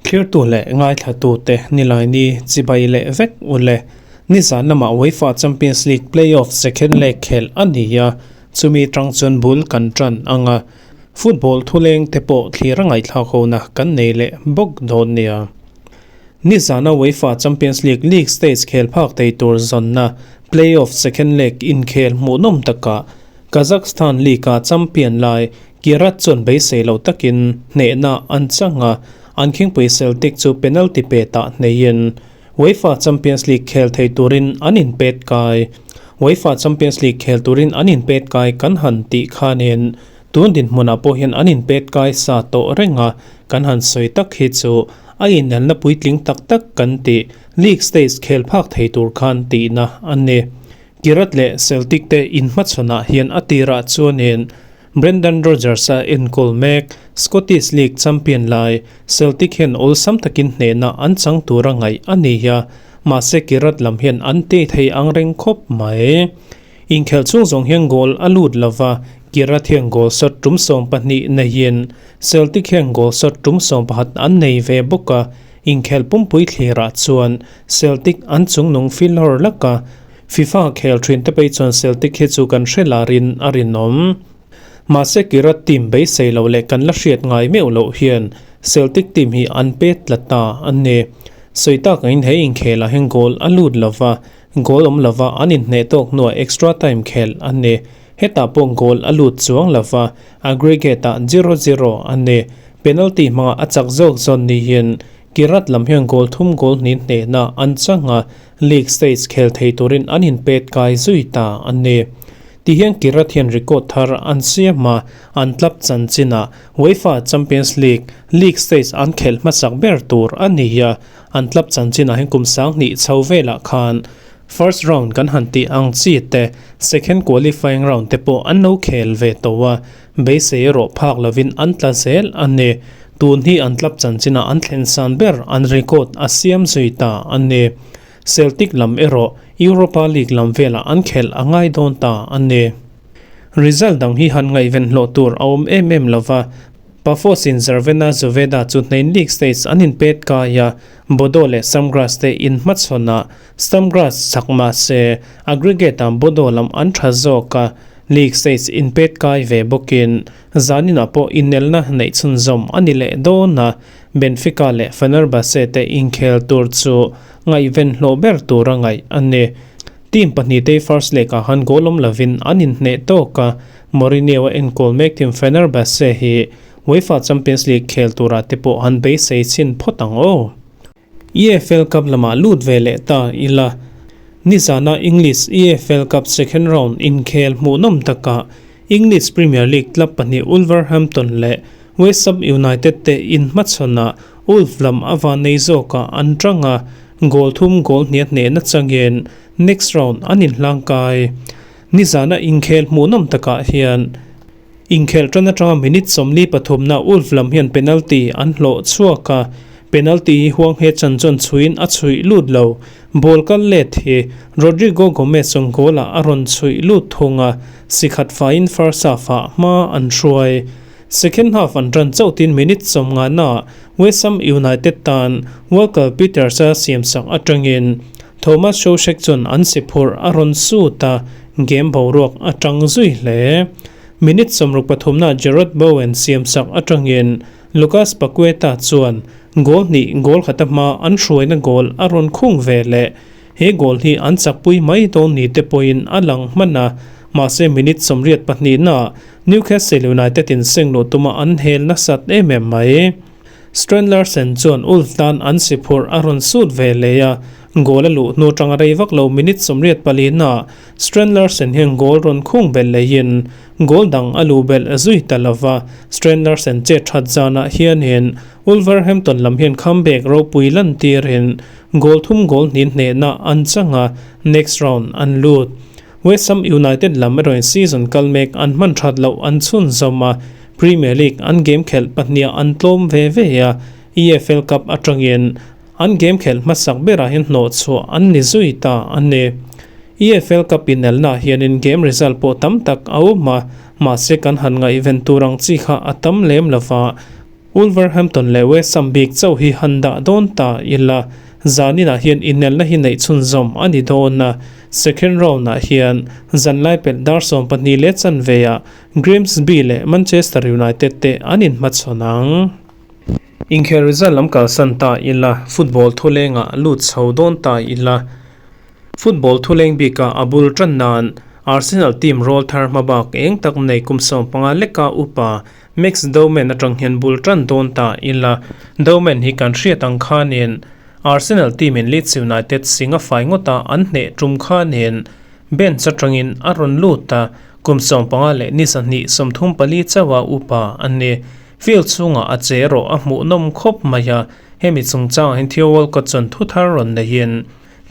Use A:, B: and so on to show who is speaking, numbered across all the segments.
A: Thlirtu leh ngaithlatute Nilaini chibai leh vek u le. Nizan lamah UEFA Champions League play-off second leg khelh a ni a, chumi tang chuan bul kan tan ang a. Football thuleng te pawh thlir a ngaihthlak hona kan nei leh bawk dawn nia. Nizana UEFA Champions League league stage khel phak thei tur zawnna play-off second leg inkhel hmuhnawm takah Kazakhstan League-a champion lai Kirat chuan beisei lo takin hnehna an chang a, an khingpui Celtic chu penalty pe tah hneiin UEFA Champions League khel thei turin an inpet kai. UEFA Champions League khel turin an inpet kai kan han tih khanin tun dinhmunah pawh hian an inpet kai sa tawh reng a, kan han sawi tak hi chu a inelna puitling tak tak kan tih league stage khel phak thei tur khan tihna a ni. Kirat leh Celtic te inhmachhawnah hian a tirah chuanin Brendan Rodgers-a enkawl mek Scottish League champion lai Celtic hian awlsam takin hnehna an chang tura ngaih a ni a, mahse Kirat lam hian an tei thei ang reng khawp mai. Inkhelh chung zawng hian goal a lut lova, Kirat hian goal shot tum 12 neiin Celtic hian goal shot tum 11 an nei ve bawk a, inkhelh pumpui thlirah chuan Celtic an chungnung filawr lak a, FIFA khel thin te pei chuan Celtic hi chu kan hre larin a rinawm. Mahse Kirat team beisei lo leh kan la hriat ngai meuh loh hian Celtic team hi an pet tla ta a ni. Sawi tak angin he inkhelah hian goal a lut lova, goal awm lova an inhneh tawk hnuah extra time khel a ni. Hetah pawh goal a lut chuang lova, aggregate ah zero zero a ni. Penalty hmangah a chak zawk zawn niin Kirat lam hian goal thum goal hnih hnehna an chang a, league stage khel thei turin an inpet kai zui ta a ni. Tihian Kirat hian record thar an siam a, an club chanchinah UEFA Champions League league stage an khelh hmasak ber tur a ni a, an club chanchinah hian kum 2000 chho velah khan first round kan han tih ang chi te, second qualifying round te pawh an lo khel ve tawh a, beisei erawh phak lovin an tla zel a ni. Tun hi an club chanchinah an thlen san ber an record a siam zui ta a ni. Celtic lam erawh Europa League lam velah an khelh a ngai dawn ta a ni. Result dang hi han ngaihven hlawh tur a awm em em lova, Pafos in Crvena Zvezda chu hnein league stage an inpet kai a, Bodo leh Sturm Graz te inhmachhawn a, Sturm Graz chak mah se aggregate ah Bodo lam an tha zawk a, league stage inpet kai ve bawkin Zaninah pawh inelna neih chhunzawm a ni leh dawn a, Benfica leh Fenerbahce te inkhel tur chu ngaihven hlawh ber tura ngaih a ni. Team pahnihte first leg ah han goal awm lovin an inhneh tawk a, Mourinho a enkawl mek team Fenerbahce hi UEFA Champions League khel turah te pawh han beisei chhin phawt ang aw. EFL Cup lamah lut ve leh ta ila, nizana English EFL Cup second round inkhel hmuhnawm takah English Premier League club pahnih Wolverhampton leh West Ham United te inhmachhawnah Wolves lam a vannei zawkah an tang a, goal thum goal hniah hnehna changin next round an inhlangkai. Nizana inkhel hmuhnawm takah hian Inkhelh tan atanga minute 43 na Wolves lam hian penalty an hlawh chhuak a, penalty hi Hwang Hee-chan chuan chhuiin a chhuih lut lo. Ball kal let hi Rodrigo Gomes chuan goal ah a rawn chhuih lut thung a, sikhat faiin first half ah hma an hruai. Second half an tan chauh tin minute 50 na West Ham United tan Walker Peters-a siamsak atangin Thomas Soucek chuan an si phurh a rawn sut a, game boruak a tang zui hle. Minute 63 na Jarrod Bowen siamsak atangin Lucas Paqueta chuan goal hnih goal khata hma an hruaina goal a rawn khung ve leh. He goal hi an chakpui mai dawn ni te pawhin a lang hman a, mahse minute 82 na Newcastle United in seng luh tuma an hel nasat em em mai. Strand Larsen chuan Ulf tan an si phurh a rawn sut ve leh a, goal a luh hnu atanga rei vak lo minute 84 na Strand Larsen hian goal rawn khung belh leiin goal dang a luh belh zui ta lova, Strand Larsen chet that zanah hianin Wolverhampton lam hian comeback ropui lantirin goal thum goal hnih hnehna an chang a, next round an lut. West Ham United lam erawhin season kal mek an hman that loh an chhunzawm a, Premier League an game khelh pahniha an tlawm ve ve a, EFL Cup atangin an game khelh hmasak berah hian hnawhchhuah an ni zui ta a ni. EFL Cup inelnaah hianin game result pawh tam tak a awm a, mahse kan han ngaihven tur ang chi kha a tam lem lo va. Wolverhampton leh West Ham bik chauh hi han dah dawn ta ila, zaninah hian inelna hi neih chhunzawm a ni dawn a. Second round-ah hian zanlai pelh dar 12 leh chanveah Grimsby leh Manchester United te an inhmachhawn ang. Inkhel result lam kalsan ta ila, football thulengah lut chho dawn ta ila. Football thuleng bikah a bul tan nan Arsenal team rawl thar hmabak eng tak nei kum 15 leka upa Max Dowman atang hian bul tan dawn ta ila. Dowman hi kan hriat ang khanin Arsenal team in Leeds United sing a fai ngawta an hneh tum khanin bench atangin a rawn lut a, kum 15 leh ni 2 34 chauha upa a ni. Field chhungah a che erawh a hmuhnawm khawp mai a, hemi chungchangah hian Theo Walcott chuan thu thar rawn neihin,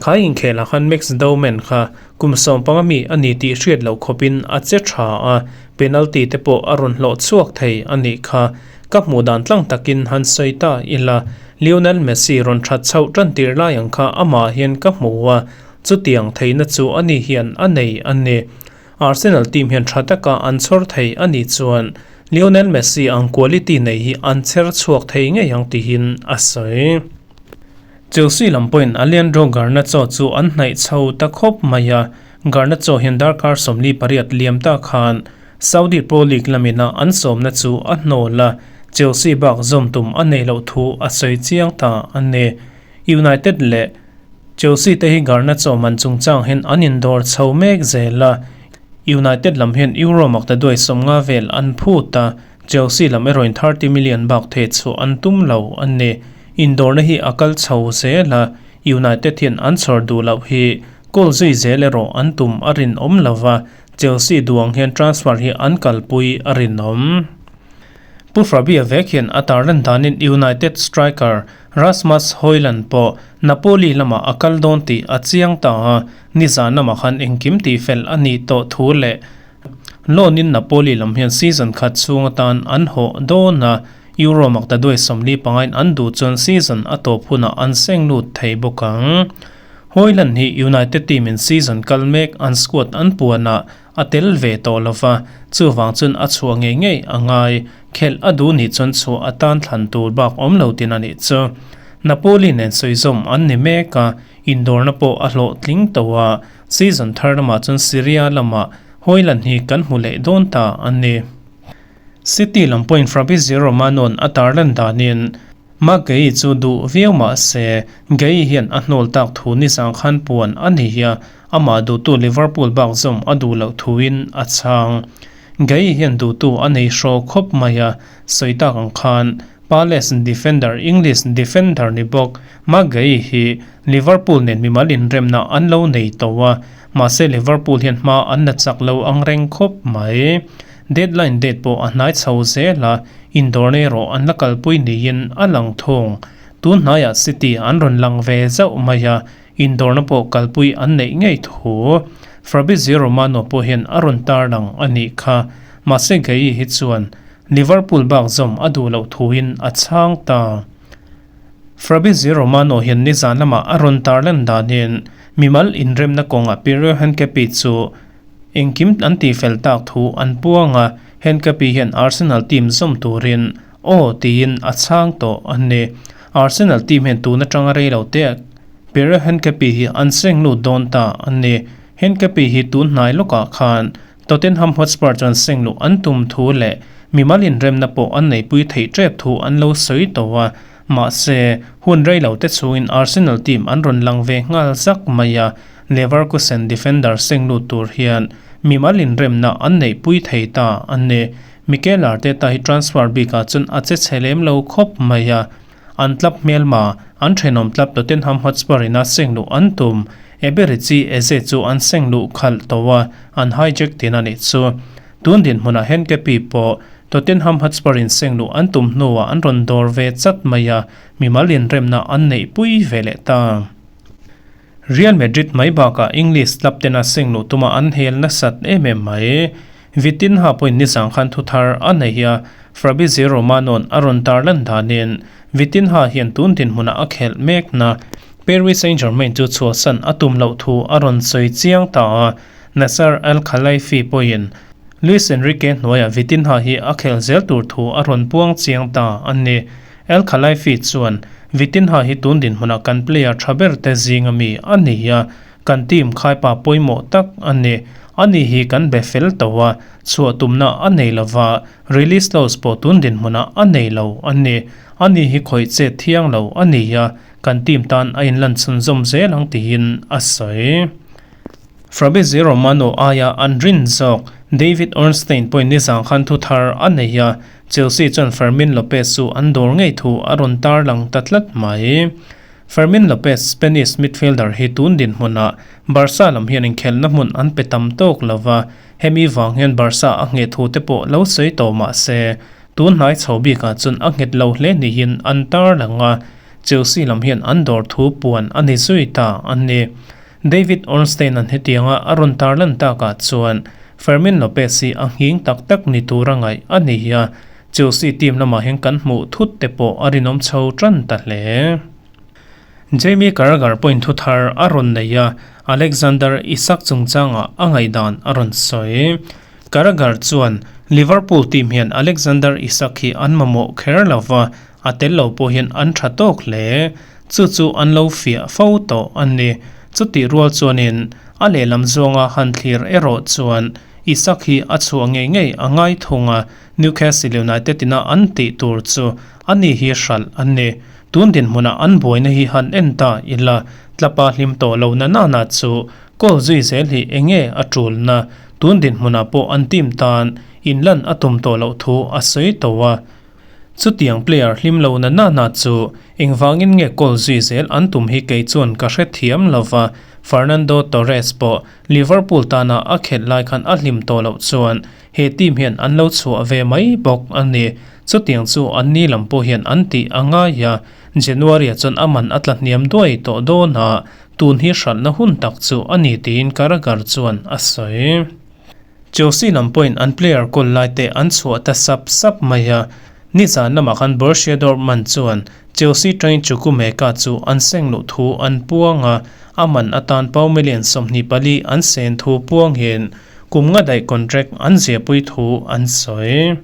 A: Kha inkhelah khan Max Dowman kha kum 15 mi a ni tih hriat loh khawpin a che tha a, penalty te pawh a rawn hlawh chhuak thei a nih kha. Ka hmuh dan tlang takin han sawi ta ila, Lionel Messi rawn that chhoh tan tir lai ang kha amah hian ka hmu a, chutiang theihna chu ani hian a nei a ni. Arsenal team hian tha taka an chhawr thei a nih chuan Lionel Messi ang quality nei hi an chher chhuak thei ngei ang tihin a sawi. Chelsea lam pawhin Alejandro Garnacho chu an hnaih chho ta khawp mai a, Garnacho hian darkar 48 liam ta khan Saudi Pro League lamina an sawmna chu a hnawl a, Chelsea bak zawm tum a neih loh thu a sawi chiang ta a ni. United leh Chelsea te hi Garnacho man chungchang hian an indawr chho mek zel a, United lam hian Euro makta duai 50 vel an phut a, Chelsea lam erawhin 30 million bak thei chhuah an tum lo a ni. Indawrna hi a kal chho zel a, United hian an chhawr duh loh hi goal zui zel erawh an tum a rinawm lo va, Chelsea duang hian transfer hi an kalpui a rinawm. Pu Fabia vek hian a tarlan danin United striker Rasmus Hojlund pawh Napoli lamah a kal dawn tih a chiang ta a, nizan lamah khan engkim tihfel a nih tawh thu leh loan in Napoli lam hian season khat chhung atan an hawh dawn a, Euro makta duai 45 in an duh chuan season a tawp hunah an seng lut thei bawk ang. Hojlund hi United team in season kal mek an squad an puanah a tel ve tawh lo va, chuvang chuan a chhuah ngei ngei a ngai. Khelh a duh nih chuan chhuah atan thlan tur bak awm lo tin a nih chu. Napoli nen sawi zawm an ni mek a, indawrna pawh a hlawhtling tawh a, season thar lamah chuan Serie A lamah Hojlund hi kan hmu leh dawn ta a ni. City lam pawhin Fabrizio Romano-a'n a tarlan danin Marc Guehi chu duh viau mah se, Guehi hian a hnawl tak thu nizang khan puan a ni a, amah duhtu Liverpool bak zawm a duh loh thuin a chhang. Guehi hian duhtu a nei hraw khawp mai a, sawi tak ang khan Palace defender English defender ni bawk Marc Guehi hi Liverpool nen mimal inremna an lo nei tawh a, mahse Liverpool hian hma an la chak lo ang reng khawp mai. Deadline date pawh a hnai chho zel a, indawrna erawh an la kalpui niin a lang thung. Tun hnaiah City an rawn lang ve zauh mai a, indawrna pawh kalpui an neih ngei thu Fabrizio Romano pawh hian a rawn tarlang a nih kha. Mahse Guehi hi chuan Liverpool bak zawm a duh loh thuin a chhang ta. Fabrizio Romano hian nizan lamah a rawn tarlan danin mimal inremna kawngah Pierre Hincapie chu Engkim an tihfel tak thu an puang a, Hincapie hian Arsenal team zawm turin aw tiin a chhang tawh a ni. Arsenal team hian tun atanga rei lo te Pierre Hincapie hi an seng lut dawn ta a ni. Hincapie hi tun hnai lawkah khan Tottenham Hotspur chuan seng luh an tum thu leh mimal inremna pawh an neipui theih tep thu an lo sawi tawh a, mahse hun rei lo te chhungin Arsenal team an rawn lang ve nghal zak mai a. Leverkusen defender seng lut tur hian mimal inremna an neihpui thei ta a ni. Mikel Arteta hi transfer bikah chuan a che chhe lem lo khawp mai a, an club hmelma, an thenawm club Tottenham Hotspur ina seng luh an tum. Eberechi Eze chu an seng luh khalh tawh a, an hijack tin a nih chu. Tun dinhmunah Hincapie pawh Tottenham Hotspur in seng luh an tum hnuah an rawn dawr ve chat mai a, mimal inremna an neihpui ve leh ta. Real Madrid mai bakah English club tena seng luh tuma an hel nasat em em mai. Vitinha pawhin nizang khan thu thar a nei a, Fabrizio Romano-a'n a rawn tarlan danin Vitinha hian tun dinhmunah a khelh mek na. Paris Saint-Germain chu chhuahsan a tum loh thu a rawn sawi chiang ta a, Nasser Al-Khelaifi pawhin Luis Enrique hnuaiah Vitinha hi a khel zel tur thu a rawn puang chiang ta a ni. Al-Khelaifi chuan, Vitinha hi tun dinhmunah kan player tha ber te zinga mi a ni a, kan team khaipa pawimawh tak a ni. Ani hi kan be fel tawh a, chhuah tumna a nei lova, release clause pawh tun dinhmunah a nei lo a ni. Ani hi khawih chet thiang lo a ni a, kan team tan a inlan chhunzawm zel ang tiin a sawi. Fabrizio Romano aia an rin zawk David Ornstein pawhin nizang khan thu thar a nei a, Chelsea chuan Fermin Lopez chu an dawr ngei thu a rawn tarlang ta tlat mai. Fermin Lopez, Spanish midfielder hi tun dinhmunah Barca lam hian inkhelhna hmun an pe tam tawk lo va, hemi vang hian Barca a ngheh thu te pawh lo sawi tawh mah se, tun hnai chho bikah chuan a nghet lo hle niin an tarlang a, Chelsea lam hian an dawr thu puan a ni zui ta a ni. David Ornstein-a'n hetianga a rawn tarlan takah chuan Fermin Lopez hi a nghing tak tak ni tura ngaih a ni a, Chelsea team lamah hian kan hmuh thut te pawh a rinawm chho tan ta hle. Jamie Carragher pawhin thu thar a rawn nei a, Alexander Isak chungchangah a ngaihdan a rawn sawi. Carragher chuan, Liverpool team hian Alexander Isak hi an mamawh kher lo va, a tel lo pawh hian an tha tawk hle. Chu chu an lo fiah fo tawh a ni. Chutih rual chuanin a lehlam zawnga han thlir erawh chuan Isak hi a chhuah ngei ngei a ngai thung a, Newcastle United ina an tih tur chu ani hi hralh a ni. Tun dinhmunah an buaina hi han en ta ila, tlapa hlim tawh lo na nana chu kawl zui zel hi enge a tulna? Tun dinhmunah pawh an team tan inlan a tum tawh loh thu a sawi tawh a. Chutiang player hlim lo na nana chu engvangin nge kawl zui zel an tum hi kei chuan ka hrethiam lo va, Fernando Torres pawh Liverpool tana a khelh lai khan a hlim tawh loh chuan He team hian an lo chhuah ve mai bawk a ni. Chutiang chu an ni lam pawh hian an tih a ngai a, January-ah chuan a man a tla hniam duai tawh dawn a, tun hi hralhna hun tak chu a ni tiin Carragher chuan a sawi. Chelsea lam pawhin an player kawl lai te an chhuah ta sap sap mai a, nizan lamah khan Borussia Dortmund chuan Chelsea tangin Chukwuemeka chu an seng luh thu an puang a, a man atan pound million 24 an sen thu puangin Kum nga daih contract an ziahpui thu an sawi.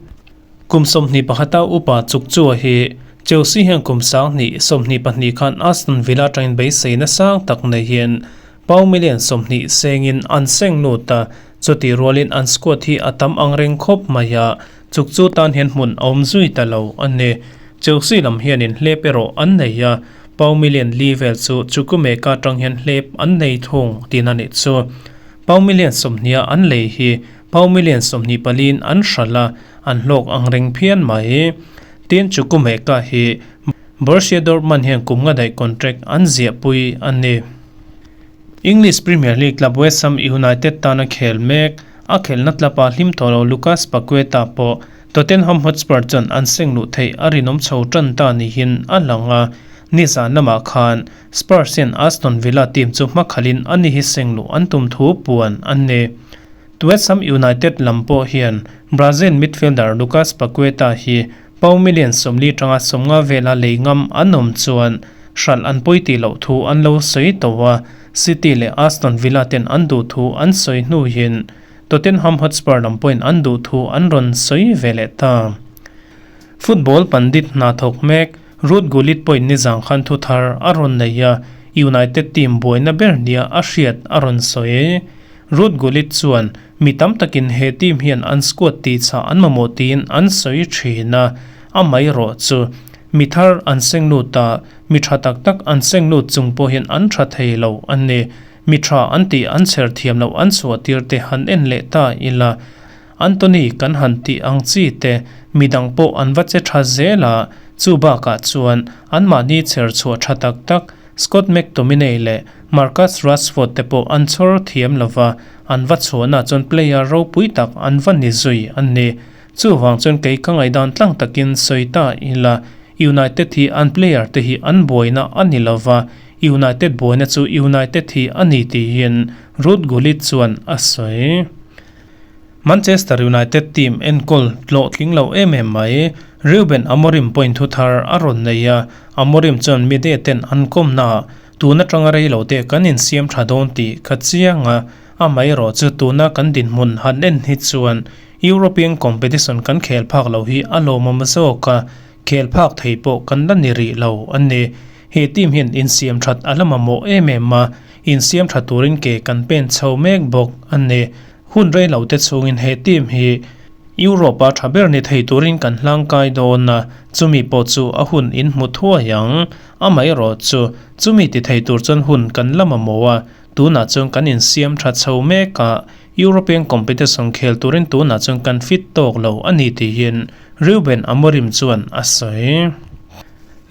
A: Kum 21 a upa Chukchua hi Chelsea hian kum 2022 khan Aston Villa atangin beiseina sang tak neihin pound million 20 sengin an seng lut a, chutih rualin an squad hi a tam ang reng khawp mai a, Chukchu tan hian hmun a awm zui ta lo a ni. Chelsea lam hianin hlep erawh an nei a, pound million li vel chu Chukwuemeka atang hian hlep an nei thung tihna nih chu. Pau million 20 a an lei hi pau million 24 in an hralh a, an hlawk ang reng phian mai. Tin, Chukwuemeka hi Borussia Dortmund hian kum nga daih contract an ziahpui a ni. English Premier League club West Ham United tana khel mek, a khelhna club a hlim tawh lo Lucas Paqueta pawh Tottenham Hotspur chuan an seng luh theih a rinawm chho tan ta niin a lang a, nizan lamah khan Spurs hian Aston Villa team chu hmakhalhin a ni hi seng luh an tum thu puan an ni. West Ham United lam pawh hian Brazil midfielder Lucas Paqueta hi pound million 40 tanga 50 vela lei ngam an awm chuan hralh an pawi tih loh thu an lo sawi tawh a, City leh Aston Villa ten an duh thu an sawi hnuin Tottenham Hotspur lam pawhin an duh thu an rawn sawi ve leh ta. Football pandit hna thawk mek Ruud Gullit pawhin nizang khan thu thar a rawn nei a, United team buaina ber nia a hriat a rawn sawi. Ruud Gullit chuan, Mi tam takin he team hian an squad tihchah an mamawh tiin an sawi thin a, amaherawh chu mi thar an seng lut a, mi tha tak tak an seng lut chung pawh hian an tha thei lo a ni. Mi tha an tih an chher thiam loh an chhuah tir te han en leh ta ila. Anthony kan han tih ang chi te midang pawh an va che tha zel a, chu bakah chuan anmahni chher chhuah tha tak tak Scott McTominay leh Marcus Rashford te pawh an chhawr thiam lova, an va chhuahna chuan player ropui tak an va ni zui a ni. Chuvang chuan kei ka ngaihdan tlang takin sawi ta ila, United hi an player te hi an buaina a ni lova, United buaina chu United hi a ni tiin Ruud Gullit chuan a sawi. Manchester United team enkawl hlawhtling lo em em mai. Ruben Amorim point thu thar a rawn nei a, Amorim chuan media ten an kawmnaah Tun atanga rei lo te kan insiam tha dawn tih ka chiang a, amaherawhchu tuna kan dinhmun han en hi chuan European competition kan khel phak lo hi a lawmawm zawk a, khel phak thei pawh kan la ni rih lo a ni. He team hian insiam that a la mamawh em em a, insiam tha turin ke kan pen chho mek bawk a ni. Hun rei lo te chhungin he team hi Europe a tha ber ni thei turin kan hlangkai dawn a, chumi pawh chu a hun in hmu thuai ang. Amaherawh chu, chumi ti thei tur chuan hun kan la mamawh a, tunah chuan kan insiam tha chho mek a, European competition khel turin tunah chuan kan fit tawk lo a ni tihin Ruben Amorim chuan a sawi.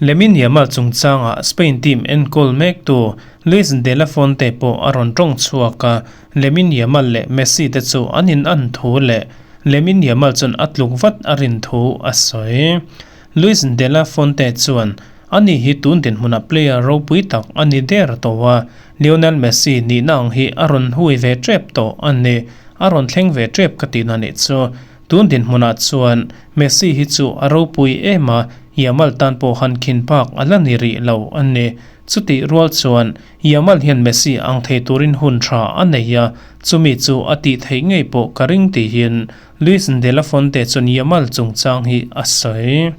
A: Lamine Yamal chungchangah Spain team enkawl mektu Luis de la Fuente pawh a rawn tawng chhuak a, Lamine Yamal leh Messi te chu an in an thu leh Lamine Yamal chuan a tluk vat a rin thu a sawi. Luis de la Fuente chuan, Ani hi tun dinhmunah player ropui tak a ni der tawh a, Lionel Messi nihna ang hi a rawn hui ve tep tawh a ni, a rawn thleng ve tep ka tihna nih chu. Tun dinhmunah chuan Messi hi chu a ropui em a, Yamal tan pawh han khin phak a la ni rih lo a ni. Chutih rual chuan Yamal hian Messi ang thei turin hun tha a nei a, chumi chu a tih theih ngei pawh ka ring tihin Luis de la Fuente chuan Yamal chungchang hi a sawi.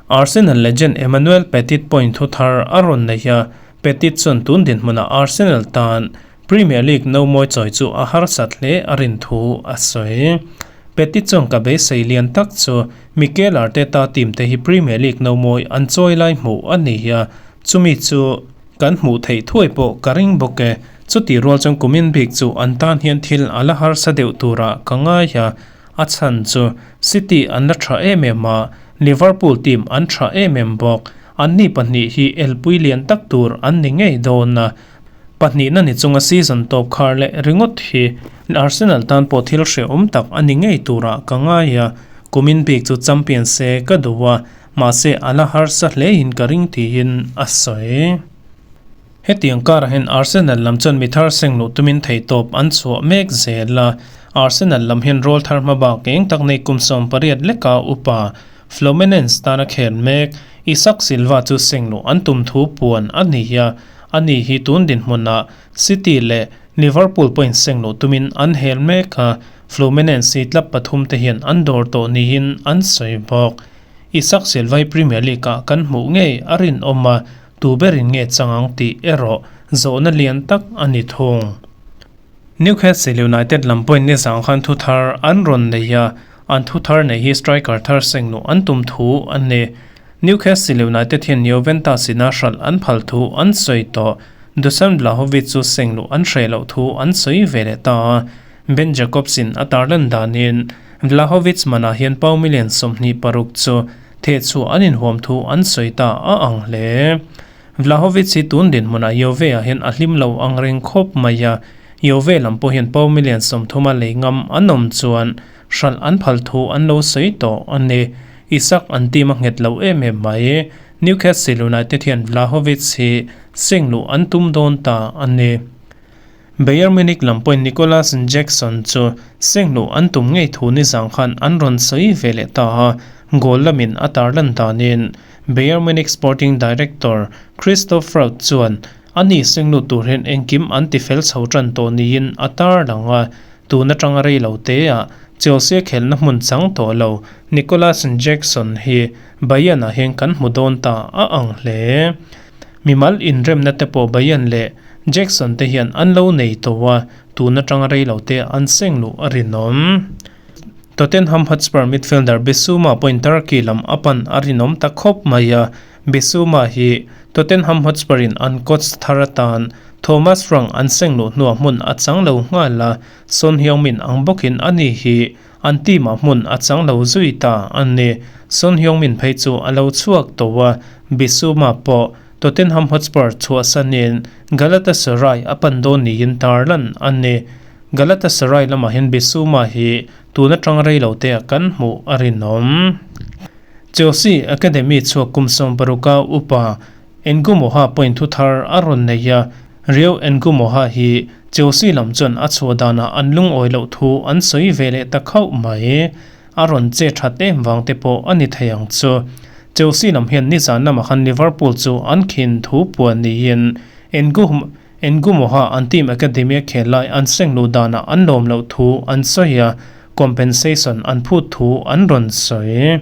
A: Arsenal legend Emmanuel Petit pawhin thu thar a rawn nei a, Petit chuan tun dinhmunah Arsenal tan Premier League no mawi chawi chu a harsat hle a rin thu a sawi. Petit chuan ka beisei lian tak chu Mikel Arteta team te hi Premier League no mawi an chawi lai hmuh a ni a, chumi chu kan hmuh theih thuai pawh ka ring bawk e. Chutih rual chuan kumin bik chu an tan hian thil a la harsa deuh turah ka ngai a, a chhan chu City an la tha em em a, Liverpool team an tha em em bawk. Anni pahnih hi elpui lian tak tur an ni ngei dawn a. Pahnihna ni chunga season tawp khar leh ringawt hi Arsenal tan pawh thil hrehawm tak a ni ngei turah ka ngai a, kumin bik chu champion se ka duh a, mahse a la harsa hlein ka ring tiin a sawi. Hetiang karah hian Arsenal lam chuan mi thar seng luh tumin theihtawp an chhuah mek zel a, Arsenal lam hian rawl thar hma bak eng tak nei kum 18 leka upa Fluminense tana khel mek Isak Silva chu seng luh an tum thu puan a ni a, Ani hi tun dinhmunah City leh Liverpool pawhin seng luh tumin an hel mek a, Fluminense hi club pathum te hian an dawr tawh niin an sawi bawk. Isak Silva hi Premier League-ah kan hmuh ngei a rinawm a, tu berin nge chang ang tih erawh zawhna lian tak a ni thung. Newcastle United lam pawhin nizang khan thu thar an rawn nei a, an thu thar nei hi striker thar seng luh an tum thu a ni. Newcastle United hian Juventus ina hralh an phal thu an sawi tawh. Dusan Vlahovic chu seng luh an hreh loh thu an sawi ve leh ta a, Ben Jacobs in a tarlan danin Vlahovic manah hian pau million 26 chu thehchhuah an inhuam thu an sawi ta a ang hle. Vlahovic hi tun dinhmunah Juve-ah hian a hlim lo ang reng khawp mai a, Juve lam pawh hian pau million 30 a lei ngam an awm chuan hralh an phal thu an lo sawi tawh a ni. Isak an team a nghet lo em em mai. Newcastle United hian Vlahovic hi seng luh an tum dawn ta a ni. Bayern Munich lam pawhin Nicolas Jackson chu seng luh an tum ngei thu nizang khan an rawn sawi ve leh ta a, goal lamin a tarlan danin Bayern Munich sporting director Christoph Freund chuan ani seng lut tur hian engkim an ti fel chho tan tawh niin a tarlang a, tun atanga rei lo teah Chelsea khelna hmun chang tawh lo Nicolas Jackson hi Bayern-ah hian kan hmu dawn ta a ang hle. Mimal inremna te pawh Bayern leh Jackson te hian an lo nei tawh a, tun atanga rei lo te an seng luh a rinawm. Tottenham Hotspur midfielder Bissouma pawhin Turkey lam a pan a rinawm ta khawp mai a, Bissouma hi Tottenham Hotspur in an coach thar atan Thomas Frank an seng luh hnuah hmun a chang lo nghal a, Son Heung-min ang bawkin ani hi an team ah hmun a chang lo zui ta a ni. Son Heung-min phei chu a lo chhuak tawh a, Bissouma pawh Tottenham Hotspur chhuahsanin Galatasaray a pan dawn niin tarlan a ni. Galatasaray lamah hian Bissouma hi tun atang rei lo te kan hmuh a rinawm. Chelsea Academy chhuak kum 60 a upa Ngumoha point thu thar a rawn nei a, Rio Ngumoha hi Chelsea lam chuan a chhuah danah an lungawi loh thu an sawi ve leh ta khauh mai. A rawn che that em vang te pawh a ni thei ang chu. Chelsea lam hian nizan lamah khan Liverpool chu an khin thu puan niin. Ngumoha an team academy a khel lai an seng luh danah an lawm loh thu an sawi a, compensation an phut thu an rawn sawi.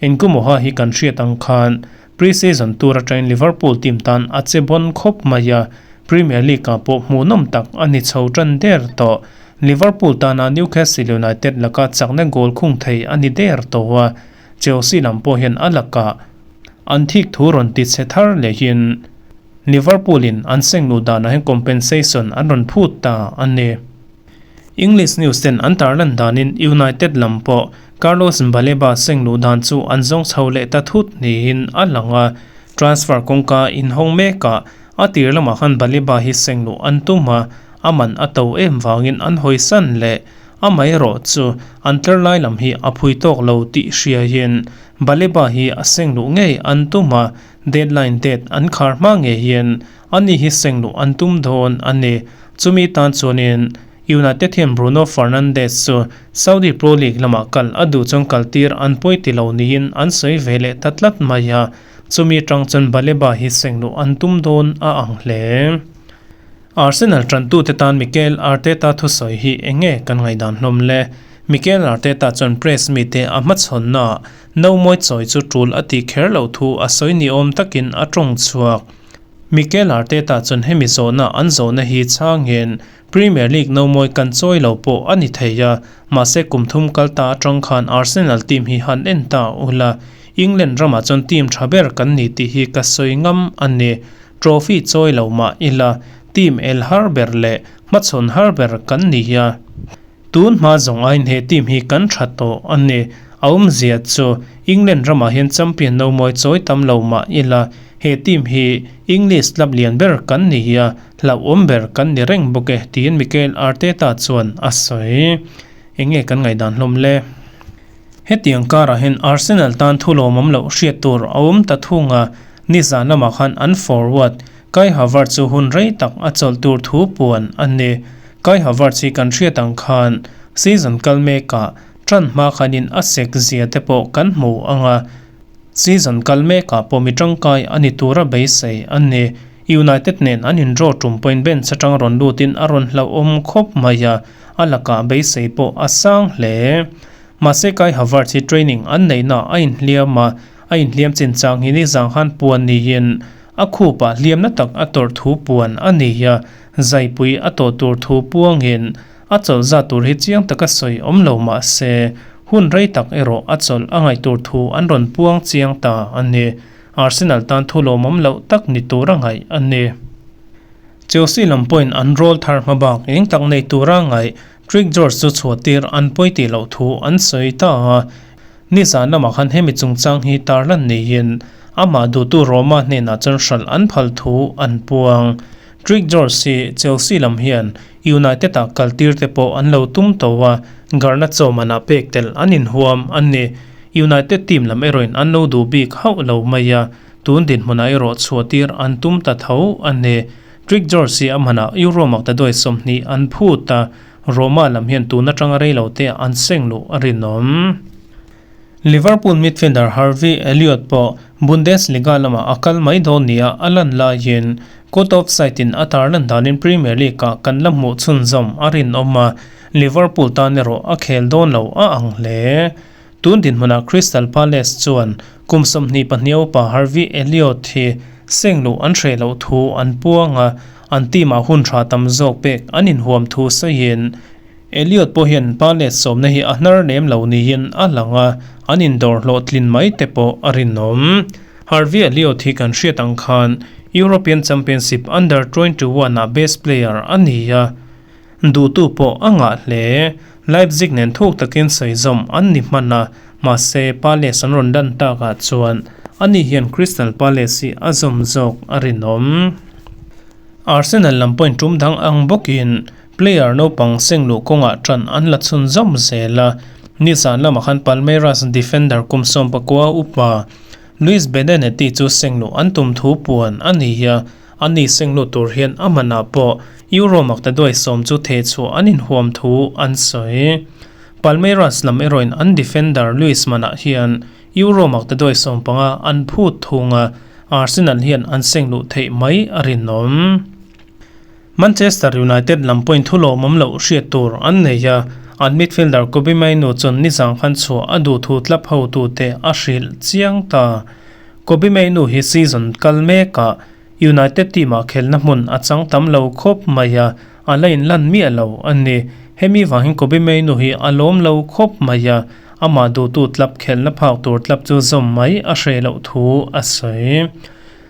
A: Ngumoha hi kan hriat ang khan pre-season tur atangin Liverpool team tan a che bawn khawp mai a, Premier League-ah pawh hmuhnawm tak a ni chho tan der tawh. Liverpool tana Newcastle United laka chakna goal khung thei a ni der tawh a, Chelsea lam pawh hian a lakah an thik thu rawn ti chhe thar lehin Liverpool in an seng luh danah hian compensation an rawn phut ta a ni. English news ten an tarlan danin United lam pawh Carlos Baleba seng luh dan chu an zawng chho leh ta thut niin a lang a, transfer kawngka inhawng mekah a tir lamah khan Baleba hi seng luh an tum a, a man a to em vangin an hawisan leh amaherawh chu an tlar lai lam hi a phui tawk lo tih hriain Baleba hi a seng luh ngei an tum a, Deadline date an khar hma ngei hian ani hi seng luh an tum dawn a ni. Chumi tan chuanin United hian Bruno Fernandes chu Saudi Pro League lamah kal a duh chuan kaltir an pawi ti lo niin an sawi ve leh ta tlat mai a, chumi atang chuan Baleba hi seng luh an tum dawn a ang hle. Arsenal tantute tan Mikel Arteta thusawi hi eng nge kan ngaihdan hlawm le? Mikel Arteta chuan press mite a hmachhawnnaah No mawi chawi chu tul a tih kher loh thu a sawi ni awm takin a tawng chhuak. Mikel Arteta chuan hemi zawhna an zawhna hi chhangin Premier League no mawi kan chawi lo pawh a ni thei a, mahse kum thum kal ta atang khan Arsenal team hi han en ta ula, England ramah chuan team tha ber kan ni tih hi ka sawi ngam a ni. Trophy chawi lo mah ila team el har ber leh hmachhawn har ber kan ni a. Tun hma zawng aiin he team hi kan tha tawh a ni. A awmzia chu England ramah hian champion no mawi chawi tam lo mah ila he team hi English club lian ber kan ni a, hlauhawm ber kan ni reng bawk e, tiin Mikel Arteta chuan a sawi. Eng nge kan ngaihdan hlawm le? Hetiang karah hian Arsenal tan thu lawmawm loh hriat tur a awm ta thung a, nizan lamah khan an forward Kai Havertz chu hun rei tak a chawlh tur thu puan a ni. Kai Havertz hi kan hriat ang khan season kal mekah tan hma khanin a sek zia te pawh kan hmu ang a, season kal mekah pawh mi tangkai a ni tura beisei a ni. United nen an in draw tum pawhin bench atang rawn lutin a rawn hlauhawm khawp mai a, a lakah beisei pawh a sang hle. Mahse Kai Havertz hi training an neihna a inhliam a, a inhliam chinchang hi nizang khan puan niin A khupah hliamna tak a tawrh thu puan a ni a, zaipui a tawh tur thu puangin a chawlh zat tur hi chiang taka sawi awm lo mah se, hun rei tak erawh a chawlh a ngaih tur thu an rawn puang chiang ta a ni. Arsenal tan thu lawmawm loh tak ni tur a ngaih a ni. Chelsea lam pawhin an rawl thar hma bak eng tak nei tura ngaih Trick George chu chhuah tir an pawi tih loh thu an sawi ta a. Nizan lamah khan hemi chungchang hi tarlan niin amah duhtu Roma hnenah chuan hralh an phal thu an puang. Trick George hi Chelsea lam hian United-ah kaltir te pawh an lo tum tawh a, Garnacho manah pek tel an inhuam a ni. United team lam erawhin an lo duh bik hauh lo mai a, tun dinhmunah erawh chhuahtir an tum ta tho a ni. Trick George hi a manah Euro maktaduai 20 an phut a, Roma lam hian tun atanga rei lo te an seng luh a rinawm. Liverpool midfielder Harvey Elliott pawh Bundesliga lamah a kal mai dawn nia a lan laiin Caught Offside in a tarlan danin Premier League-ah kan la hmuh chhunzawm a rinawm a, Liverpool tan erawh a khel dawn lo a ang hle. Tun dinhmunah Crystal Palace chuan kum 22 upa Harvey Elliott hi seng luh an hreh loh thu an puang a, an team-ah hun tha tam zawk pek an inhuam thu sawiin Elliott pawh hian Palace sawmna hi a hnar lem lo niin a lang a, an indawr hlawhtlin mai te pawh a rinawm. Harvey Elliott hi kan hriat ang khan European Championship Under 21 ah best player a ni a, Duhtu pawh a ngah hle. Leipzig nen thuk takin sawi zawm an ni hman a, mahse Palace an rawn dan takah chuan ani hian Crystal Palace hi a zawm zawk a rinawm. Arsenal lam pawhin tum dang ang bawkin player naupang seng luh kawngah tan an la chhun zawm zel a, nizan lamah khan Palmeiras defender kum 19 upa Luis Benedetti chu seng luh an tum thu puan a ni a, A ni seng lut tur hian a manah pawh Euro maktaduai 10 chu theh chhuah an inhuam thu an sawi. Palmeiras lam erawhin an defender Luis manah hian Euro maktaduai 15 an phut thung a, Arsenal hian an seng luh theih mai a rinawm. Manchester United lam pawhin thu lawmawm loh hriat tur an nei a, an midfielder Kobbie Mainoo chuan nizang khan chhuah a duh thu club hotute a hrilh chiang ta. Kobbie Mainoo hi season kal mekah United team-ah khelna hmun a chang tam lo khawp mai a, a la inlan miah lo a ni. Hemi vangin Kobbie Mainoo hi a lawm lo khawp mai a, amah duhtu club khelna phak tur club chu zawm mai a hreh loh thu a sawi.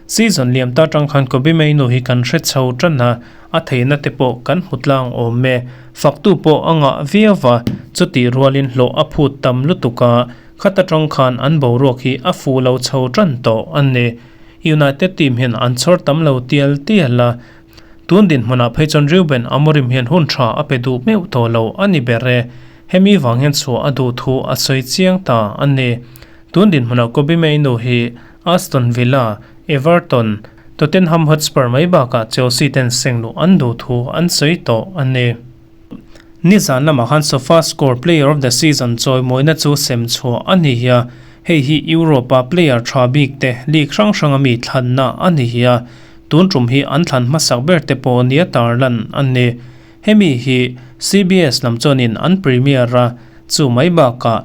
A: Season liam ta tang khan Kobbie Mainoo hi kan hre chho tan a, a theihna te pawh kan hmu tlang awm e. Faktu pawh a ngah viau va, chutih rualin hlawh a phut tam lutuk a, khata tang khan an boruak hi a fuh lo chho tan tawh a ni. United team hian an chhawr tam lo tial tial a, tun dinhmunah phei chuan Ruben Amorim hian hun tha a pe duh meuh tawh lo a ni ber e. Hemi vang hian chhuah a duh thu a sawi chiang ta a ni. Tun dinhmunah Kobbie Mainoo hi Aston Villa, Everton, Tottenham Hotspur mai bakah Chelsea ten seng luh an duh thu an sawi tawh a ni. Nizan lamah khan SofaScore Player of the Season chawimawina chu sem chhuah a ni a, hei hi Europe-a player tha bik te league hrang hranga mi thlanna a ni a, tun tum hi an thlan hmasak ber te pawh nia tarlan a ni. Hemi hi CBS lam chuanin an premier a, chu mai bakah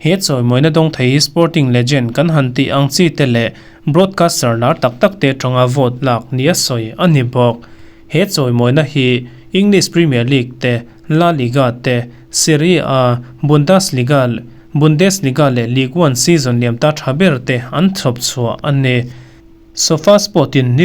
A: he chawimawina dawng thei hi sporting legend kan han tih ang chi te leh broadcaster lar tak tak te atanga vote lak nia sawi a ni bawk. He chawimawina hi English Premier League te, La Liga te, Serie A, Bundesliga Bundesliga leh Ligue 1 season liam ta tha ber te an chhawp chhuah a ni. SofaSport in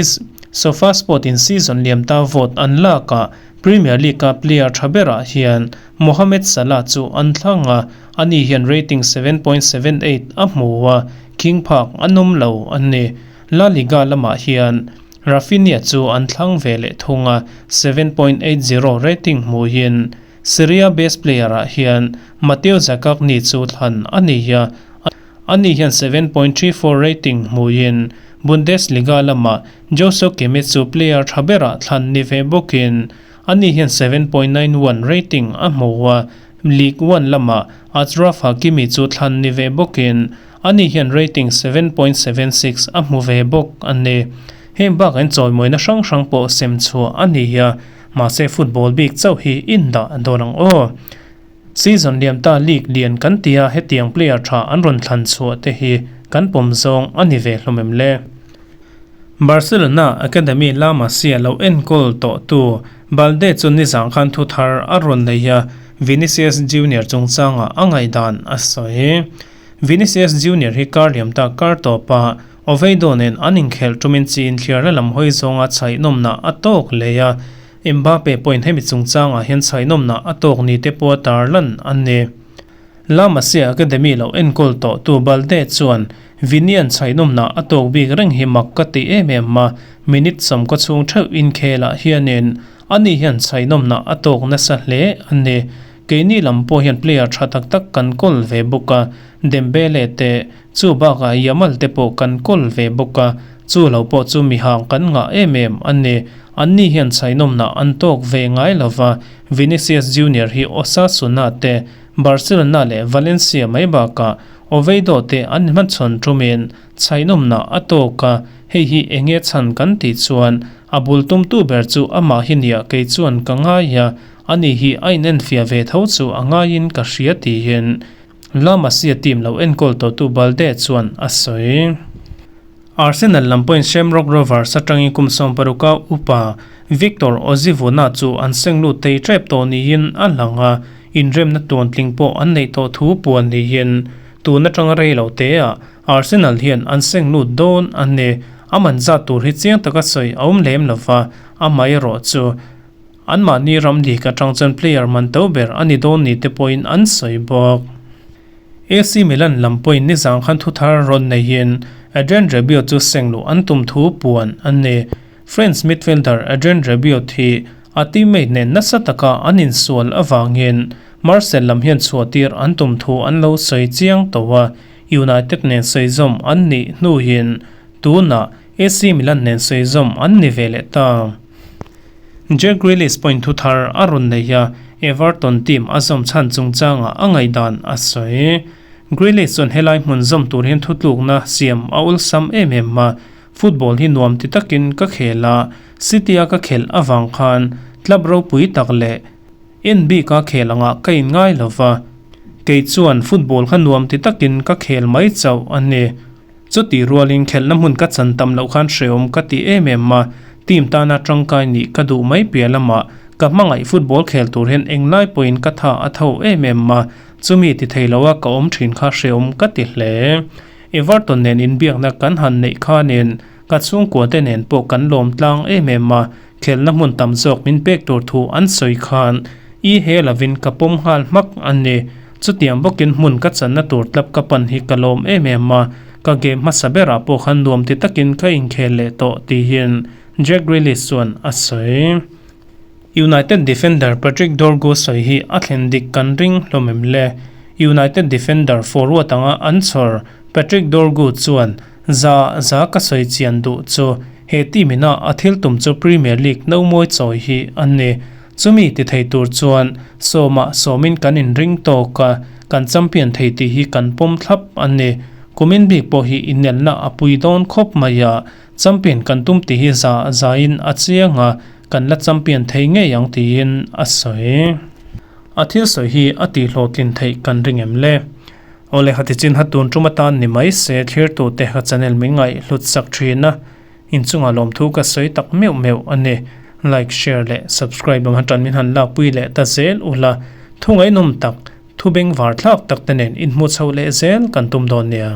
A: SofaSport in season liam ta vote an lakah Premier League a player tha berah hian Mohamed Salah chu an thlang a, ani hian rating 7.78 a hmu a, khing phak an awm lo a ni. La Liga lamah hian Raphinha chu an thlang ve leh thung a, 7.80 rating hmuhin Serie A best player-ah hian Matteo Zaccagni chu thlan a ni a, ani hian 7.34 rating hmuhin Bundesliga lamah Joshua Kimmich chu player tha berah thlan ni ve bawkin ani hian 7.91 rating a hmu a, Ligue 1 lamah Achraf Hakimi chu thlan ni ve bawkin Ani hian rating 7.76 a hmu ve bawk a ni. Heng bakah hian chawimawina hrang hrang pawh sem chhuah a ni a, mahse football bik chauh hi indah dawn ang aw. Season liam ta league lian kan ti a, hetiang player tha an rawn thlan chhuah te hi kan pawm zawng a ni ve hlawm em le? Barcelona Academy La Masia lo enkawl tawhtu Balde chu nizang khan thu thar a rawn nei a, Vinicius Junior chungchangah a ngaihdan a sawi. Vinicius Junior hi kar liam tak kar tawpa Oviedo nen an inkhelh tumin chi inthliarna lam hawi zawnga chhaihnawmna a tawk leh a, Mbappe pawhin hemi chungchangah hian chhaihnawmna a tawk ni te pawh a tarlan a ni. La Masia Academy lo enkawl tawhtu Balde chuan Vini-a'n chhaihnawmna a tawk bik reng hi mak ka ti em em a, minute sawmkaw chhung theuh inkhelah hianin ani hian chhaihnawmna a tawk nasa hle a ni. Keini lam pawh hian player tha tak tak kan kawl ve bawk a, Dembele te, chu bakah Yamal te pawh kan kawl ve bawk a, chu lo pawh chu mi hang kan ngah em em a ni. Anni hian chhainawmna an tawk ve ngai lo va, Vinicius Junior hi Osasuna te, Barcelona leh Valencia mai bakah Oviedo te an hmachhawn tumin chhainawmna a tawk a, hei hi enge chhan kan tih chuan a bul tumtu ber chu amah hi nia kei chuan ka ngai a, Ani hi a inenfiah ve tho chu a ngaiin ka hria tiin La Masia team lo enkawl tawhtu Balde chuan a sawi. Arsenal lam pawhin Shamrock Rovers atangin kum 60 a upa Victor Ozivuna chu an seng lut thei tep tawh niin a lang a, inremna tuantling pawh an neih tawh thu puan niin tun atanga rei lo teah Arsenal hian an seng lut dawn a ni. A man zat tur hi chiang taka sawi a awm lem lova, amaherawh chu Anmahni ram dik atang chuan player man to ber a ni dawn ni te pawhin an sawi bawk. AC Milan lam pawhin nizang khan thuthar rawn neihin Adrien Rabiot chu seng luh an tum thu puan a ni. French midfielder Adrien Rabiot hi a teammate nen nasa taka an insual avangin Marseille lam hian chhuahtir an tum thu an lo sawi chiang tawh a, United nen sawizawm an nih hnuin tunah AC Milan nen sawizawm an ni ve leh ta. Jack Grealish pawhin thu thar a rawn nei a, Everton team a zawm chhan chungchangah a ngaihdan a sawi. Grealish chuan helai hmun zawm tur hian thutlukna siam a awlsam em em a, Football hi nuam ti takin ka khel a. City-a ka khelh avang khan club ropui tak leh en bika khel angah ka inngai lo va, kei chuan football kha nuam ti takin ka khel mai chauh a ni. Chutih rualin khelhna hmun ka chan tam loh khan hrehawm ka ti em em a, team tana tangkai nih ka duh mai piah lamah ka hmangaih football khel tur hian englai pawhin ka tha a tho em em a, chumi ti thei loa ka awm thin kha hrehawm ka ti hle. Everton nen inbiakna kan han neih khanin ka chhungkua te nen pawh kan lawm tlang em em a, khelhna hmun tam zawk min pek tur thu an sawi khan i he lovin ka pawm nghal hmak a ni. Chutiang bawkin hmun ka channa tur tlap ka pan hi ka lawm em em a, ka game hmasa berah pawh khan nuam ti takin ka inkhel leh tawh tihin Jack Grealish chuan a sawi. United defender Patrick Dorgu sawi hi a thlen dik kan ring hlawm em le? United defender forward anga an chhawr Patrick Dorgu chuan za za ka sawi chian duh chu he team ina a thil tum chu Premier League no mawi chawi hi a ni. Chumi ti thei tur chuan sawmah sawmin kan inring tawk a, kan champion thei tih hi kan pawm thlap a ni. Kumin bik pawh hi inelna a pui dawn khawp mai a, champion kan tum tih hi za zain a chiang a, kan la champion thei ngei ang tiin a sawi. A thil sawi hi a tihhlawhtlin theih kan ring em le? Awle hati chin ha tun tum atan ni mai se thlirtute ka channel min ngaih hlut sak thin a, inchungah lawmthu ka sawi tak meuh meuh a ni. Like, share leh subscribe ang hatan min han lakpui leh ta zel ula, thu ngaihnawm tak, thu bengvar thlak tak te nen inhmu chho leh zel kan tum dawn nia.